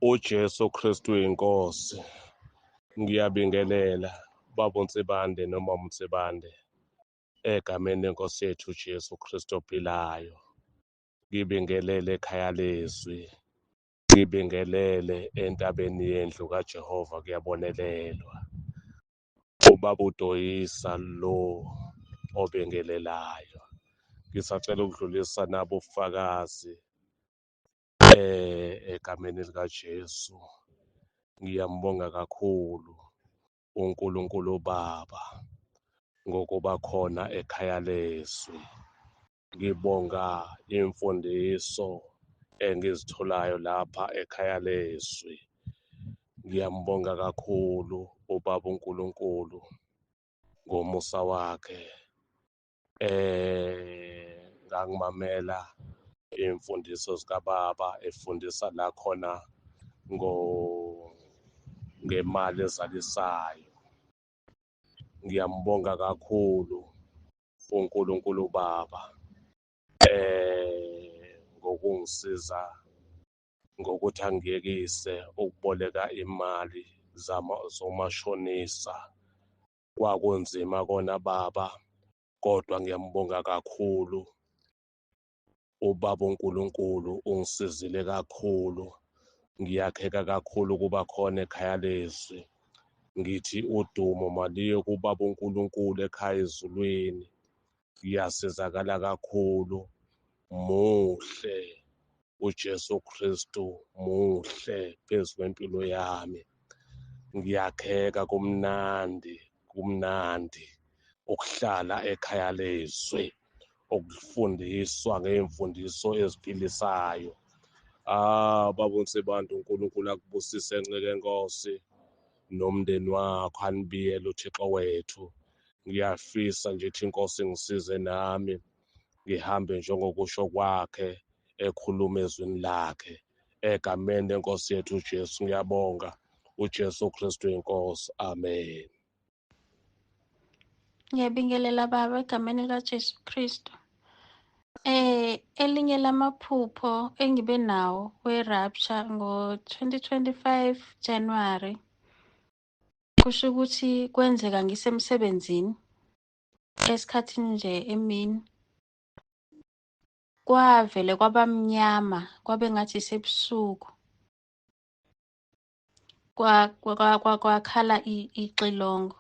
UJesu Kristu inkosi. Ngiyabingelela baba uNsibande noma uNsibande egameni lenkosi yethu uJesu Kristu ophilayo. Ngibingelele ekhaya lezwi, ngibingelele entabeni yendlu kaJehova kuyabonelelwa. Ubaba uDoyisa lo obingelelayo. Ngisacela ukudlulisa nabo ubufakazi egameni likaJesu. Ngiyambonga kakhulu uNkulunkulu uBaba ngokuba khona ekhaya lezwi. Ngibonga imfundiso engizitholayo lapha ekhaya lezwi. Ngiyambonga kakhulu uBaba uNkulunkulu ngomusa wakhe. Ngangimamela iy'mfundiso zikababa efundisa la khona ngo ngemali ezalisayo. Ngiyambonga kakhulu uNkulunkulu Baba ngokungisiza ngokuthi angiyekise ukuboleka imali zama zomashonisa. Kwakunzima kona baba, kodwa ngiyambonga kakhulu ubaba uNkulunkulu ungisizile kakhulu. Ngiyakheka kakhulu ukuba khona ekhaya lezwi. Ngithi udumo maliye kubaba uNkulunkulu ekhaya ezulwini. Ngiyasizakala kakhulu, muhle uJesu Kristu, muhle phezu kwempilo yami. Ngiyakheka, kumnandi, kumnandi ukuhlala ekhaya lezwi, ukufundiswa ngey'mfundiso eziphilisayo. Ah, baba uNsibantu, uNkulunkulu akubusise nceke Nkosi nomndeni wakho, anibiyele uThixo wethu. Ngiyafisa nje ukuthi inkosi ngisize nami ngihambe njengokusho kwakhe ekhuluma ezwini lakhe. Egameni lenkosi yethu uJesu ngiyabonga. uJesu Kristu inkosi. Amen. Ngiyabingelela baba egameni likaJesu Kristu. Elinye lamaphupho engibe nawo we-rapture ngo-2025 January, kusho ukuthi kwenzeka ngisemsebenzini esikhathini nje emini, kwavele kwabamnyama kwabe ngathi isebusuku, kwakhala ixilongo,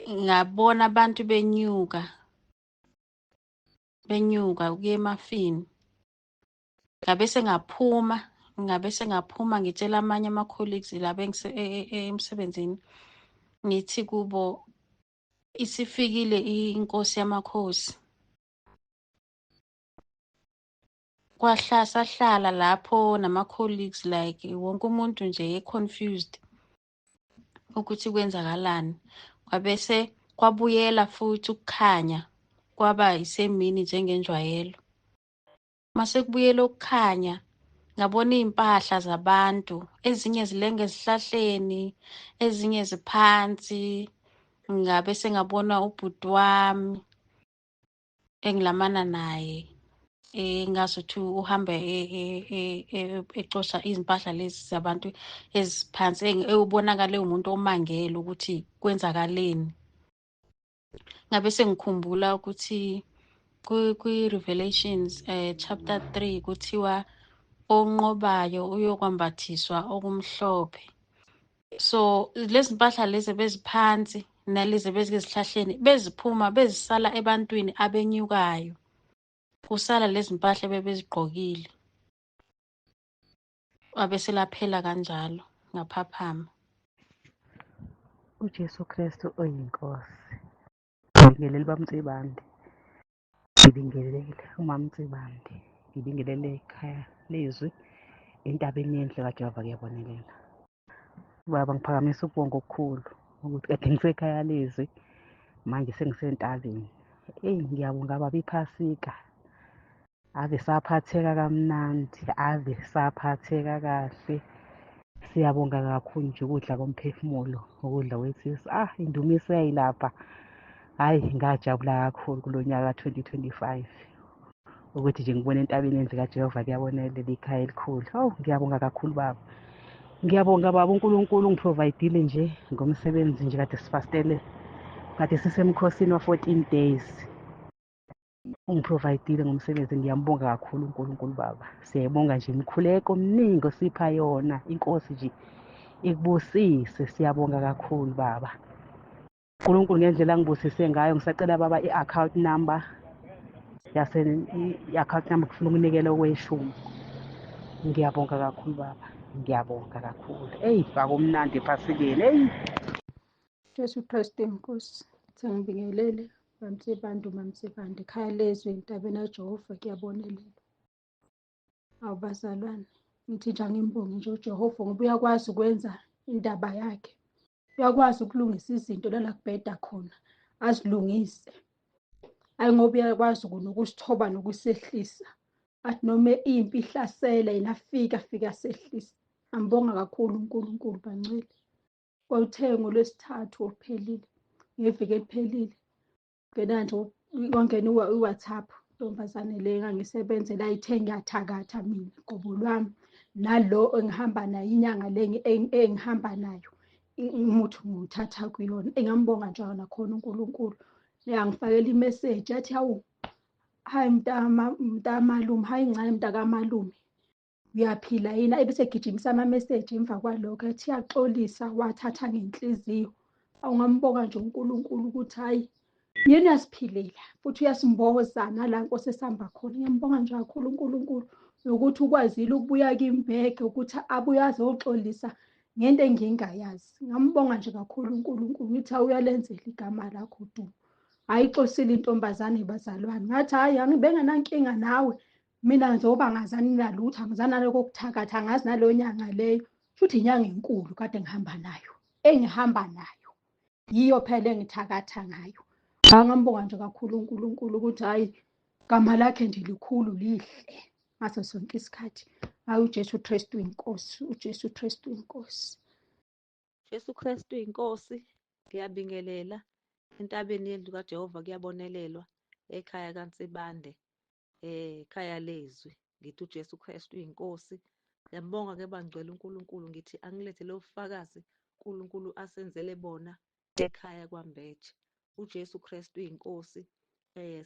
ngabona abantu benyuka benyuka ukuya emafini. Ngabe sengaphuma, ngabe sengaphuma ngitshela amanye ama-colleagues la emsebenzini, ngithi kubo isifikile inkosi yamakhosi. Kwahla sahlala lapho nama-colleagues, like wonke umuntu nje e-confused ukuthi kwenzakalani. Kwabese kwabuyela futhi ukukhanya, kwaba isemini njengenjwayelo. Mase kubuyela ukukhanya, ngabona iy'mpahla zabantu, ezinye zilenga ezihlahleni, ezinye ziphansi. Ngabe sengabona ubhuti wami engilamana naye, engazuthi uhamba ecosha izimpahla lezi zabantu eziphansi, ewubonakale umuntu omangele ukuthi kwenzakaleni. Ngabe sengikhumbula ukuthi kwi-Revelations chapter 3 kuthiwa onqobayo uyokwambathiswa okumhlophe. So lezi mpahla lezi beziphansi nalezi bezikezihlahleni beziphuma bezisala ebantwini abenyukayo, kusala lezi mpahla bebezigqokile. Wabe selaphela kanjalo, ngaphaphama. UJesu Kristu oyinkosi. Ngibingelele baba Nsibande, ngibingelele umama Nsibande, ngibingelele ekhaya lezwi, entabeni yenhle kaJehova kuyabonelela. Baba ngiphakamisa ukubonga okukhulu ukuthi kade ngisekhaya lezwi, manje sengisentabeni. Eyi ngiyabonga baba iphasika. Ave saphatheka kamnandi, ave saphatheka kahle. Siyabonga kakhulu nje ukudla komphefumulo, ukudla kwesisu. Ah, indumiso yayilapha. Hhayi, ngajabula kakhulu kulo nyaka ka-2025. Ukuthi nje ngibone entabeni yendlu kaJehova kuyabonelela ikhaya elikhulu. Hawu, ngiyabonga kakhulu baba. Ngiyabonga baba, uNkulunkulu ungiprovayidile nje ngomsebenzi nje kade sifastele, kade sisemkhosini wa-14 days. Ungiprovayidile ngomsebenzi, ngiyambonga kakhulu uNkulunkulu baba. Siyayibonga nje imikhuleko omningi osipha yona, inkosi nje ikubusise. Siyabonga kakhulu baba. uNkulunkulu ngendlela angibusise ngayo, ngisacela baba i-account number yase i-account number ngifuna ukunikela okweshumi. Ngiyabonga kakhulu baba, ngiyabonga kakhulu. Eyi, akumnandi ephasikeni, eyi. Jesu Kristu inkosi, sengibingelele bamsebantu mamsebantu ekhaya lezwe entabeni kaJehova kuyabonelela. Awu bazalwane, ngithi nje angimbonge nje uJehova ngoba uyakwazi ukwenza indaba yakhe. Uyakwazi ukulungisa izinto lana kubheda khona, azilungise. Hayi ngoba uyakwazi nokusithoba nokusehlisa. Athi noma impi ihlasela yena afike afike asehlise. Angibonga kakhulu uNkulunkulu bangcwele. Kwawuthe ngoLwesithathu oluphelile, ngeviki eliphelile, ngena nje kwangena i-WhatsApp, intombazane le engangisebenzela ithe ngiyathakatha mina qobo lwami, nalo engihamba naye inyanga le engihamba nayo umuthi ngiwuthatha kuyona. Engambonga nje nakhona uNkulunkulu, yangifakela imeseji yathi hawu, hayi mntamalume, hayi ncane mntakamalume, uyaphila yini? Ebese egijimisa amameseji emva kwalokho ethi uyaxolisa, wathatha ngenhliziyo. Awungambonga nje uNkulunkulu ukuthi hhayi yena uyasiphilela futhi uyasimboza nala Nkosi esihamba khona. Ngiyambonga nje kakhulu uNkulunkulu nokuthi ukwazile ukubuya kimbheke ukuthi abuye azoxolisa ngento engingayazi. Ngambonga nje kakhulu uNkulunkulu, ngithi awuyalenzela igama lakho dumo. Hhayi ixolisile intombazane bazalwane, ngathi hhayi angibengenankinga nawe mina njengoba ngazani nalutho, angizani naloko kuthakatha, angazi naleyo nyanga leyo. Futhi inyanga enkulu kade ngihamba nayo, engihamba nayo yiyo phela engithakatha ngayo. Ngambonga nje kakhulu uNkulunkulu ukuthi hhayi gama lakhe nje likhulu lihle ngaso sonke isikhathi. Hhayi uJesu Kristu inkosi, uJesu Kristu inkosi. Jesu Kristu inkosi, ngiyabingelela entabeni yendlu kaJehova kuyabonelelwa ekhaya kaNsibande, ekhaya lezwi. Ngithi uJesu Kristu inkosi. Ngiyambonga ke bangcwele uNkulunkulu, ngithi angilethe lo bufakazi uNkulunkulu asenzele bona ekhaya kwaMbetshe. uJesu Kristu inkosi.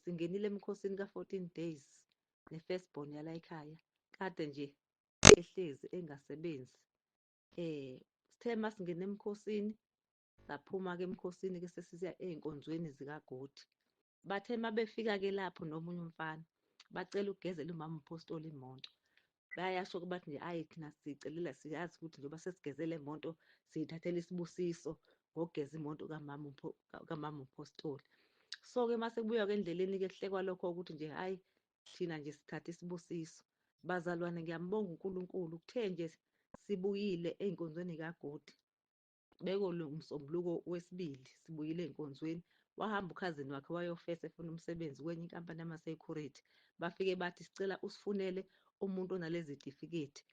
Singenile emkhosini ka-14 days ne-firstborn yala ekhaya, kade nje ehlezi engasebenzi. Sithe masingena emkhosini, saphuma ke emkhosini ke sesisiya ey'nkonzweni zikagodi. Bathe mabefika ke lapho nomunye umfana, bacela ukugezela umama umpostoli imoto. Bayasho ke bathi nje ayi thina sicelela, siyazi ukuthi njengoba sesigezele imoto siyithathela isibusiso ngokugeza imoto kamama umpostoli. So ke mase kubuywa ke endleleni ke kuhlekwa lokho ukuthi nje hayi thina nje sithatha isibusiso. Bazalwane ngiyambonga uNkulunkulu, kuthe nje sibuyile ey'nkonzweni kagodi, bekolomsombuluko wesibili sibuyile ey'nkonzweni, wahamba ukhazini wakhe wayofesa efuna umsebenzi kwenye inkampani yama-security. Bafike bathi sicela usifunele umuntu onalezi zitifiketi.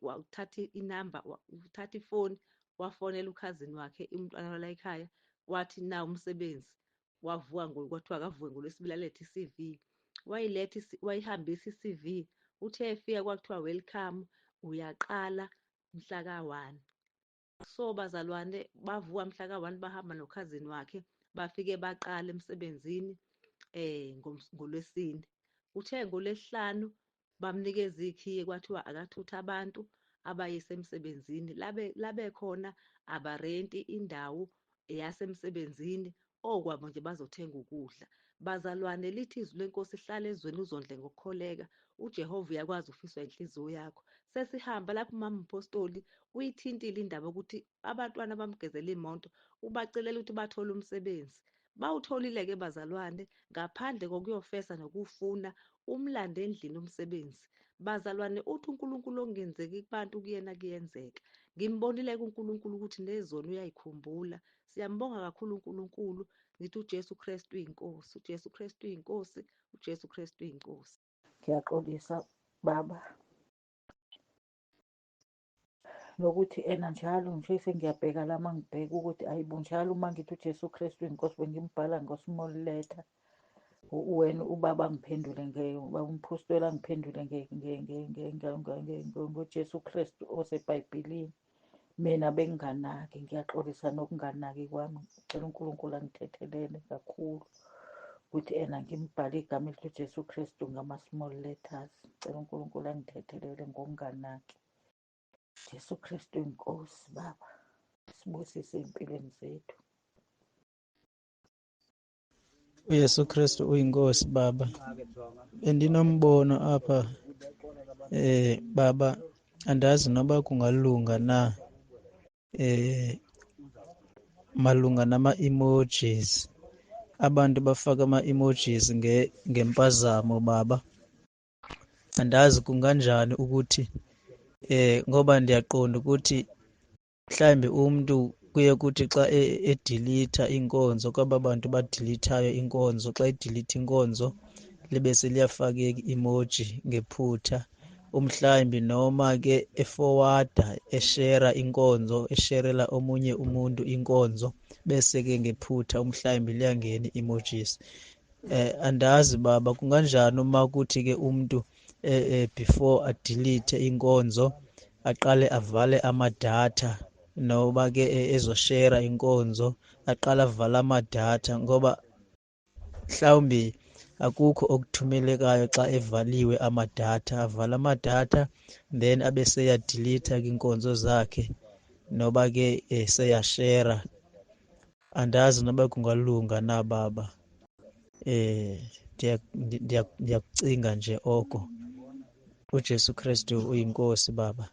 Wathatha inamba, uthatha ifoni, wafonela ukhazini wakhe umntwana wala ekhaya, wathi na umsebenzi. Wavuka kwathiwa akavuke ngoLwesibili alethe i-CV. Wayiletha, wayihambisa i-CV. Uthe efika kwakuthiwa welcome, uyaqala mhla ka-1. So bazalwane bavuka mhla ka-1 bahamba nokhazini wakhe, bafike baqala emsebenzini ngoLwesine. Uthe ngoLwesihlanu bamnikeza ikhiye kwathiwa akathuthe abantu abayise emsebenzini. Labe khona abarenti indawo eyasemsebenzini, okwabo nje bazothenga ukudla. Bazalwane lithi izwi lenkosi hlala ezweni uzondle ngokukholeka, uJehova uyakwazi ufiswa inhliziyo yakho. Sesihamba lapho umama umpostoli uyithintile indaba ukuthi abantwana bamgezela imoto, ubacelela ukuthi bathole umsebenzi. Bawutholile-ke bazalwane ngaphandle kokuyofesa nokufuna, umlande endlini umsebenzi. Bazalwane uthi uNkulunkulu okungenzeki kubantu kuyena kuyenzeka. Ngimbonile-ke uNkulunkulu ukuthi nezona uyayikhumbula. Siyambonga kakhulu uNkulunkulu. Ngithi uJesu Kristu uyinkosi, uJesu Kristu uyinkosi, uJesu Kristu uyinkosi. Ngiyaxolisa baba nokuthi ena njalo nje sengiyabheka la mangibheka ukuthi ayibo njalo uma ngithi uJesu Kristu inkosi bengimbhala ngo-small letter. Wena ubaba angiphendule ubaba umphostoli angiphendule ngoJesu Kristu oseBhayibhelini. Mina benginganaki, ngiyaxolisa nokunganaki kwami. Ngicela uNkulunkulu angithethelele kakhulu ukuthi ena ngimbhale igama elithi uJesu Kristu ngama-small letters. Ngicela uNkulunkulu angithethelele ngokunganaki. Jesu Kristu inkosi Baba, sibusise ey'mpilweni zethu. UYesu Kristu uyinkosi Baba. Bendinombono apha Baba, andazi noba kungalunga na malunga nama-emojis. Abantu bafaka ama-emojis ngempazamo Baba. Andazi kunganjani ukuthi ngoba ndiyaqonda ukuthi mhlawumbi umntu kuye kuthi xa edilitha inkonzo, kwaba bantu badilithayo inkonzo, xa edilitha inkonzo libe seliyafakeka i-emoji ngephutha. Umhlawumbi noma ke efowada eshera inkonzo, esherela omunye umuntu inkonzo, bese ke ngephutha umhlawumbi liyangena i-emojis. Andazi Baba kunganjani uma kuthi ke umuntu before adelete inkonzo aqale avale amadatha, noba ke ezoshera inkonzo aqale avale amadatha, ngoba mhlawumbi akukho okuthumelekayo xa evaliwe amadatha. Avala amadatha then abe seyadelete ke inkonzo zakhe noba ke seyashera. Andazi noba kungalunga na Baba. Ndiyakucinga nje oko. UJesu Kristu uyinkosi Baba.